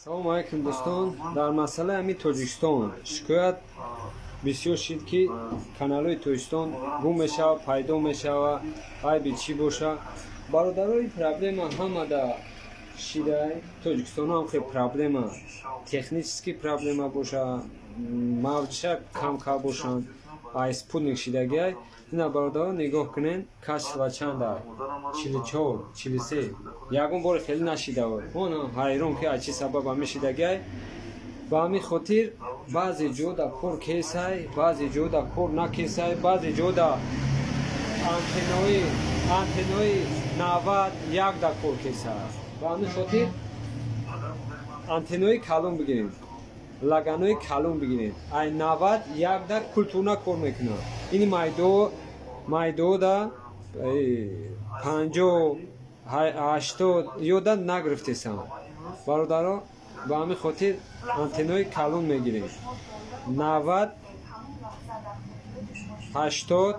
Салому алайкум, дӯстон. Дар масъалаи ҳамин Тоҷикистон шикоят бисёр шид, ки каналҳои Тоҷикистон гум мешава, пайдо мешава, айби чӣ боша? Бародарои, проблема ҳамада шидай. Тоҷикистон ҳам хел проблема, технический проблема боша, мавҷша камкам бошанд, ай спутник шидагиай. Ина, бародарон, нигоҳ кунен, качество чанда: 44, 43. Ягон бори хеле нашида буд. Он ҳайрон, ки аз чӣ сабаб ҳамин шидагиай. Ба ҳамин хотир баъзе ҷода кор кесай, баъзе ҷода кор накесай, баъзе ҷода антеннои 91 да кор кесай. Ба ҳамин хотир антеннои калон бигирем, лаганои калон бигирем. Ай 91 да культурно кор мекунад. Ини майдо майдода 50, 80 ёда нагирифтесам, бародаро. Ба ҳамин хотир антеннои калон мегирем: 90, 80.